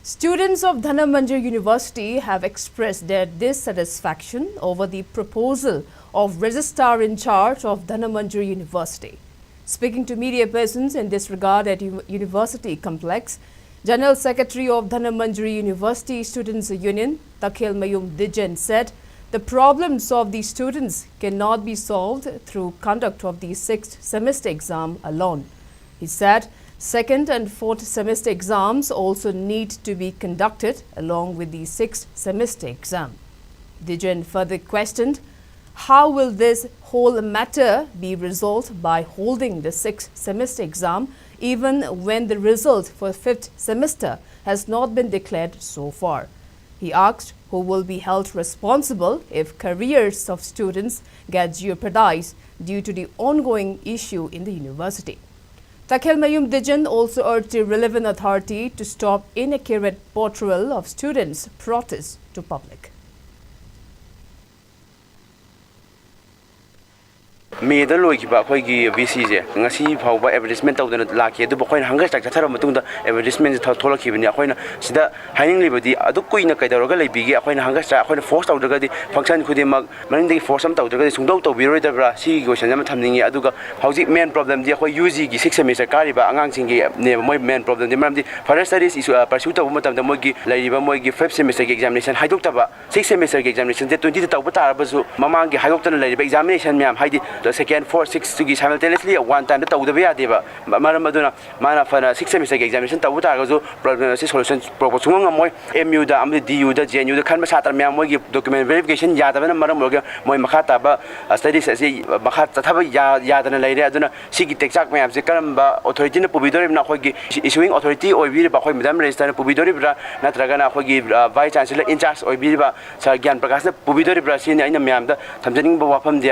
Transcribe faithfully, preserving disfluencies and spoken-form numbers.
Students of Dhanamanjuri University have expressed their dissatisfaction over the proposal of Registrar in Charge of Dhanamanjuri University. Speaking to media persons in this regard at U- University Complex, General Secretary of Dhanamanjuri University Students Union, Takhelmayum Dijen, said the problems of the students cannot be solved through conduct of the sixth semester exam alone. He said second and fourth semester exams also need to be conducted along with the sixth semester exam. Dijen further questioned how will this whole matter be resolved by holding the sixth semester exam even when the result for fifth semester has not been declared so far. He asked who will be held responsible if careers of students get jeopardized due to the ongoing issue in the university. Takhelmayum Dijen also urged the relevant authority to stop inaccurate portrayal of students' protests to public. ꯃꯦꯗ ꯂꯣꯏꯈꯤꯕ ꯑꯩꯈꯣꯏꯒꯤ B ꯁꯤꯁꯦ ꯉꯁꯤ ꯐꯥꯎꯕ advertisement ꯇꯧꯗꯅ ꯂꯥꯛꯈꯤ꯫ ꯑꯗꯨꯕꯨ ꯑꯩꯈꯣꯏꯅ ꯍꯪꯒꯔ strike ꯆꯠꯊꯔꯕ ꯃꯇꯨꯡꯗ ꯑꯦꯗꯚꯔꯇꯤꯁꯃꯦꯟꯁꯦ ꯊꯣꯛꯂꯛꯈꯤꯕꯅꯤ꯫ ꯑꯩꯈꯣꯏꯅ ꯁꯤꯗ ꯍꯥꯏꯅꯤꯡꯂꯤꯕꯗꯤ ꯑꯗꯨꯛ ꯀꯨꯏꯅ ꯀꯩꯗꯧꯔꯒ ꯂꯩꯕꯤꯒꯦ? ꯑꯩꯈꯣꯏꯅ ꯍꯪꯒꯔ ꯁ꯭ꯇ꯭ꯔꯥꯏꯛ ꯑꯩꯈꯣꯏꯅ ꯐꯣꯔꯁ ꯇꯧꯗ꯭ꯔꯒꯗꯤ ꯐꯪꯁꯟ ꯈꯨꯗꯤꯡꯃꯛ ꯃꯅꯤꯡꯗꯒꯤ ꯐꯣꯔꯁ ꯑꯃ ꯇꯧꯗ꯭ꯔꯒꯗꯤ ꯁꯨꯡꯇꯧ ꯇꯧꯕꯤꯔꯣꯏꯗꯕ꯭ꯔꯥ? ꯁꯤꯒꯤ ꯀꯣꯏꯁꯟ ꯑꯃ ꯊꯝꯅꯤꯡꯉꯤ꯫ ꯑꯗꯨꯒ ꯍꯧꯖꯤꯛ ꯃꯦꯟ ꯄ꯭ꯔꯣꯕ꯭ꯂꯦꯝꯗꯤ ꯑꯩꯈꯣꯏ ꯌꯨ ꯖꯤꯒꯤ ꯁꯤꯛꯁ ꯁꯦꯃꯤꯁꯇꯔ ꯀꯥꯔꯤꯕ ꯑꯉꯥꯡꯁꯤꯡꯒꯤꯅꯦꯕ꯫ ꯃꯣꯏ ꯃꯦꯟ ꯄ꯭ꯔꯣꯕ꯭ꯂꯦꯝꯗꯤ ꯃꯔꯝꯗꯤ ꯐꯔꯗꯔ ꯁ꯭ꯇꯗꯤꯁ ꯄꯔꯁ꯭ꯌꯨ ꯇꯧꯕ ꯃꯇꯝꯗ ꯃꯣꯏꯒꯤ ꯂꯩꯔꯤꯕ ꯃꯣꯏꯒꯤ ꯐꯤꯐ ꯁꯦꯃꯤꯁꯇꯔꯒꯤ ꯑꯦꯛꯖꯥꯃꯤꯅꯦꯁꯟ ꯍꯥꯏꯗꯣꯛꯇꯕ, ꯁꯤꯛꯁ ꯁꯦꯃꯤꯁꯇꯔꯒꯤ ꯑꯦꯛꯖꯥꯃꯤꯅꯦꯁꯟꯁꯦ ꯇ꯭ꯋꯦꯟꯇꯤꯗ ꯇꯧꯕ ꯇꯥꯔꯕꯁꯨ ꯃꯃꯥꯡꯒꯤ ꯍꯥꯏꯗꯣꯛꯇꯅ ꯂꯩꯔꯤꯕ ꯑꯦꯛꯖꯥꯃꯤꯅꯦꯁꯟ ꯃꯌꯥꯝ, ꯍꯥꯏꯗꯤ ꯁꯦꯀꯦꯟ, ꯐꯣꯔ, ꯁꯤꯛꯁꯇꯨꯒꯤ ꯁꯥꯏꯃꯜꯇꯦꯅꯤꯌꯁꯂꯤ ꯋꯥꯟ ꯇꯥꯏꯝꯗ ꯇꯧꯗꯕ ꯌꯥꯗꯦꯕ꯫ ꯃꯔꯝ ꯑꯗꯨꯅ ꯃꯥꯅ ꯐꯅ ꯁꯤꯛꯁ ꯁꯦꯃꯤꯁꯇꯔꯒꯤ ꯑꯦꯛꯖꯥꯃꯤꯅꯦꯁꯟ ꯇꯧꯕ ꯇꯥꯔꯒꯁꯨ ꯄ꯭ꯔꯣꯕ꯭ꯂꯦꯝ ꯑꯁꯤ ꯁꯣꯂꯨꯁꯟ ꯄꯨꯔꯛꯄ ꯁꯨꯡꯉꯝ ꯉꯝꯃꯣꯏ꯫ ꯑꯦꯝ ꯌꯨꯗ ꯑꯃꯗꯤ ꯗꯤ ꯌꯨꯗ, ꯖꯦ ꯑꯦꯟ ꯌꯨꯗ ꯈꯟꯕ ꯁꯥꯇ꯭ꯔ ꯃꯌꯥꯝ ꯃꯣꯏꯒꯤ ꯗꯣꯀꯨꯃꯦꯟ ꯚꯦꯔꯤꯐꯤꯀꯦꯁꯟ ꯌꯥꯗꯕꯅ ꯃꯔꯝ ꯑꯣꯏꯔꯒ ꯃꯣꯏ ꯃꯈꯥ ꯇꯥꯕ ꯁ꯭ꯇꯗꯤꯁ ꯑꯁꯤ ꯃꯈꯥ ꯆꯠꯊꯕ ꯌꯥ-, ꯌꯥꯗꯅ ꯂꯩꯔꯦ꯫ ꯑꯗꯨꯅ ꯁꯤꯒꯤ ꯇꯦꯛꯆꯥꯛ ꯃꯌꯥꯝꯁꯦ ꯀꯔꯝꯕ ꯑꯣꯊꯣꯔꯤꯇꯤꯅ ꯄꯨꯕꯤꯗꯣꯔꯤꯕꯅꯣ? ꯑꯩꯈꯣꯏꯒꯤ ꯏꯁꯨꯋꯤꯡ ꯑꯣꯊꯣꯔꯤꯇꯤ ꯑꯣꯏꯕꯤꯔꯤꯕ ꯑꯩꯈꯣꯏ ꯃꯦꯗꯥꯝ ꯔꯦꯖꯤꯁꯇ꯭ꯔꯥꯔꯅ ꯄꯨꯕꯤꯗꯣꯔꯤꯕ꯭ꯔꯥ, ꯅꯠꯇ꯭ꯔꯒꯅ ꯑꯩꯈꯣꯏꯒꯤ ꯚꯥꯏꯁ ꯆꯥꯟꯁꯦꯂꯔ ꯏꯟꯆꯥꯔꯖ ꯑꯣꯏꯕꯤꯔꯤꯕ ꯁꯥꯔ ꯒ꯭ꯌꯥꯟ ꯄ꯭ꯔꯀꯥꯁꯅ ꯄꯨꯕꯤꯗꯣꯔꯤꯕ꯭ꯔꯥ? ꯁꯤꯅꯤ ꯑꯩꯅ ꯃꯌꯥꯝꯗ ꯊꯝꯖꯅꯤꯡꯕ ꯋꯥꯐꯝꯗꯤ꯫